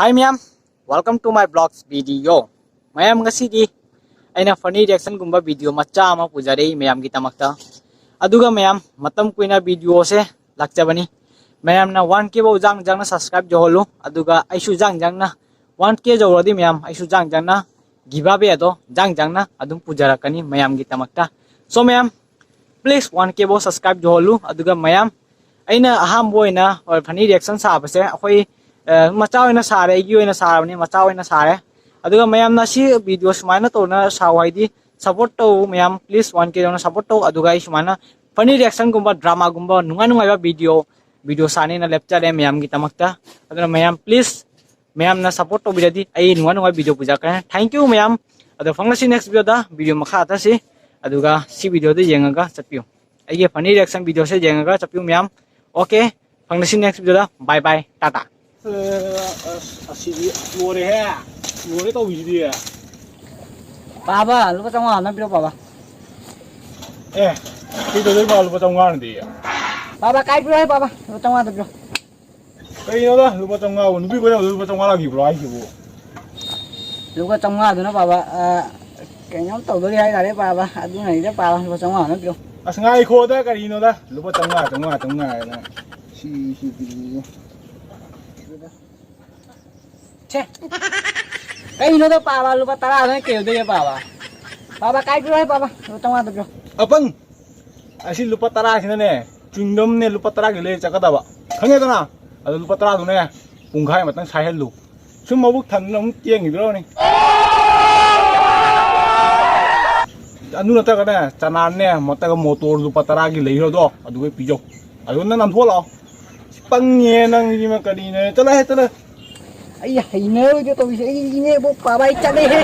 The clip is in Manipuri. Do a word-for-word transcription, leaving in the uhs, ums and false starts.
Hi ꯃꯌꯥꯝ, welcome to my vlogs video. ꯃꯌꯥꯝ, ꯉꯁꯤꯗꯤ ꯑꯩꯅ funny reaction ꯒꯨꯝꯕ video ꯃꯆꯥ ꯑꯃ ꯄꯨꯖꯔꯛꯏ ꯃꯌꯥꯝꯒꯤꯗꯃꯛꯇ꯫ ꯑꯗꯨꯒ ꯃꯌꯥꯝ, ꯃꯇꯝ ꯀꯨꯏꯅ video ꯁꯦ ꯂꯥꯛꯆꯕꯅꯤ꯫ ꯃꯌꯥꯝꯅ one K ꯐꯧ ꯖꯥꯡ ꯖꯥꯡꯅ subscribe ꯌꯧꯍꯜꯂꯨ, ꯑꯗꯨꯒ ꯑꯩꯁꯨ ꯖꯥꯡ ꯖꯥꯡꯅ one K ꯌꯧꯔꯗꯤ ꯃꯌꯥꯝ, ꯑꯩꯁꯨ ꯖꯥꯡ ꯖꯥꯡꯅ giveaway ꯑꯗꯣ ꯖꯥꯡ ꯖꯥꯡꯅ ꯑꯗꯨꯝ ꯄꯨꯖꯔꯛꯀꯅꯤ ꯃꯌꯥꯝꯒꯤꯗꯃꯛꯇ꯫ So ꯃꯌꯥꯝ, please one K ꯐꯧ subscribe ꯌꯧꯍꯜꯂꯨ꯫ ꯑꯗꯨꯒ ꯃꯌꯥꯝ, ꯑꯩꯅ ꯑꯍꯥꯟꯕ ꯑꯣꯏꯅ funny reaction ꯁꯥꯕꯁꯦ ꯑꯩꯈꯣꯏ, ꯑ, ꯃꯆꯥ ꯑꯣꯏꯅ ꯁꯥꯔꯦ, ꯑꯩꯒꯤ ꯑꯣꯏꯅ ꯁꯥꯔꯕꯅꯤ, ꯃꯆꯥ ꯑꯣꯏꯅ ꯁꯥꯔꯦ꯫ ꯑꯗꯨꯒ ꯃꯌꯥꯝꯅ ꯁꯤ video ꯁꯨꯃꯥꯏꯅ ꯇꯧꯅ ꯁꯥꯎ ꯍꯥꯏꯗꯤ, support ꯇꯧ ꯃꯌꯥꯝ, please one K ꯌꯧꯅ support ꯇꯧ꯫ ꯑꯗꯨꯒ ꯑꯩ ꯁꯨꯃꯥꯏꯅ funny reaction ꯒꯨꯝꯕ, drama ꯒꯨꯝꯕ, ꯅꯨꯡꯉꯥꯏ ꯅꯨꯡꯉꯥꯏꯕ video, video ꯁꯥꯅꯦꯅ ꯂꯦꯞꯆꯔꯦ ꯃꯌꯥꯝꯒꯤꯗꯃꯛꯇ꯫ ꯑꯗꯨꯅ ꯃꯌꯥꯝ, please, ꯃꯌꯥꯝꯅ support ꯇꯧꯕꯤꯔꯗꯤ ꯑꯩ ꯅꯨꯡꯉꯥꯏ ꯅꯨꯡꯉꯥꯏ video ꯄꯨꯖꯔꯛꯀꯅꯤ꯫ Thank you ꯃꯌꯥꯝ꯫ ꯑꯗꯣ ꯐꯪꯅꯁꯤ next video ꯗ, video ꯃꯈꯥ ꯆꯠꯊꯁꯤ꯫ ꯑꯗꯨꯒ ꯁꯤ video ꯗꯨ ꯌꯦꯡꯉꯒ ꯆꯠꯄꯤꯌꯨ꯫ ꯑꯩꯒꯤ funny reaction video ꯁꯦ ꯌꯦꯡꯉꯒ ꯆꯠꯄꯤꯌꯨ ꯃꯌꯥꯝ꯫ Okay, ꯐꯪꯅꯁꯤ next video ꯗ꯫ Bye bye, Tata. ꯑꯦ, ꯑꯁ, ꯑꯁꯤꯗꯤ ꯂꯣꯏꯔꯦꯍꯦ꯫ ꯂꯣꯏꯔꯦ ꯇꯧꯔꯤꯁꯤꯗꯤ꯫ ꯄꯥꯕ, ꯂꯨꯄꯥ ꯆꯥꯝꯃꯉꯥ ꯑꯝꯇ ꯄꯤꯔꯛꯑꯣ, ꯄꯥꯕ꯫ ꯑꯦ, ꯀꯩꯗꯧꯗꯣꯏꯕ ꯂꯨꯄꯥ ꯆꯥꯝꯃꯉꯥꯅꯗꯤ? ꯄꯥꯕ, ꯀꯥꯏ ꯄꯤꯔꯛꯑꯣ ꯍꯥꯏ, ꯄꯥꯕ? ꯂꯨꯄꯥ ꯆꯥꯝꯃꯉꯥꯗ ꯄꯤꯔꯛꯑꯣ꯫ ꯀꯩꯅꯣꯗ, ꯂꯨꯄꯥ ꯆꯥꯝꯃꯉꯥꯕꯨ? ꯅꯨꯄꯤ ꯀꯣꯏꯅꯕꯗ ꯂꯨꯄꯥ ꯆꯥꯝꯃꯉꯥ ꯂꯥꯛꯈꯤꯕ꯭ꯔꯣ ꯍꯥꯏꯁꯤꯕꯨ? ꯂꯨꯄꯥ ꯆꯥꯝꯃꯉꯥꯗꯨꯅ, ꯄꯥꯕ, ꯑ, ꯀꯩꯅꯣꯝ ꯇꯧꯗꯣꯔꯤ ꯍꯥꯏꯇꯥꯔꯦ, ꯄꯥꯕ꯫ ꯑꯗꯨꯅꯅꯤꯗ, ꯄꯥꯕ, ꯂꯨꯄꯥ ꯆꯥꯝꯃꯉꯥꯗꯨꯅ ꯄꯤꯔꯛꯑꯣ꯫ ꯑꯁ, ꯉꯥꯏꯈꯣꯗ, ꯀꯔꯤꯅꯣꯗ? ꯂꯨꯄꯥ ꯆꯥꯝꯃꯉꯥ, ꯆꯥꯝꯃꯉꯥ, ꯆꯥꯝꯃꯉꯥ ꯍꯥꯏꯅ꯫ ꯁꯤ, ꯁꯤ, ꯁꯤ, ꯁꯤ꯫ ꯁꯦ꯫ ꯀꯩꯅꯣꯗ ꯄꯥꯕ, ꯂꯨꯄꯥ ꯇꯔꯥꯗꯨꯅ ꯀꯩꯗꯧꯗꯣꯏꯒꯦ ꯄꯥꯕ? ꯄꯥꯕ, ꯀꯥꯏ ꯄꯤꯔꯣ ꯍꯥꯏ ꯄꯥꯕ? ꯂꯨꯄꯥ ꯆꯥꯝꯃꯉꯥꯗꯣ ꯄꯤꯔꯣ꯫ ꯑꯄꯪ! ꯑꯁꯤ ꯂꯨꯄꯥ ꯇꯔꯥꯁꯤꯅꯅꯦ, chewing gum ꯅꯦ ꯂꯨꯄꯥ ꯇꯔꯥꯒꯤ ꯂꯩꯔ ꯆꯠꯀꯗꯕ꯫ ꯈꯪꯉꯦꯗꯅ? ꯑꯗꯣ ꯂꯨꯄꯥ ꯇꯔꯥꯗꯨꯅꯦ, ꯄꯨꯡꯈꯥꯏ ꯑꯃꯇꯪ ꯁꯥꯏꯍꯜꯂꯨ꯫ ꯁꯨꯝ ꯃꯕꯨꯛ ꯊꯟꯅ ꯑꯃꯨꯛ ꯇꯦꯡꯈꯤꯗ꯭ꯔꯣꯅꯦ꯫ ꯑꯗꯨ ꯅꯠꯇ꯭ꯔꯒꯅꯦ, ꯆꯅꯥꯅꯦ, ꯅꯠꯇ꯭ꯔꯒ ꯃꯣꯇꯣꯔ ꯂꯨꯄꯥ ꯇꯔꯥꯒꯤ ꯂꯩꯈ꯭ꯔꯗꯣ, ꯑꯗꯨꯒ ꯄꯤꯖꯧ꯫ ꯑꯗꯨ ꯅꯪ ꯅꯥꯟꯊꯣꯛꯍꯜꯂꯛꯑꯣ꯫ ꯄꯪꯉꯦ ꯅꯪꯁꯤꯃ ꯀꯔꯤꯅꯣ? ꯆꯠꯂꯣꯍꯦ, ꯆꯠꯂꯣ꯫ ꯑꯩ ꯍꯩꯅꯔꯣꯏꯗ ꯇꯧꯔꯤꯁꯦ꯫ ꯑꯩ ꯏꯅꯦꯕꯣꯛ ꯄꯥꯕ ꯑꯩ ꯆꯠꯂꯦꯍꯦ꯫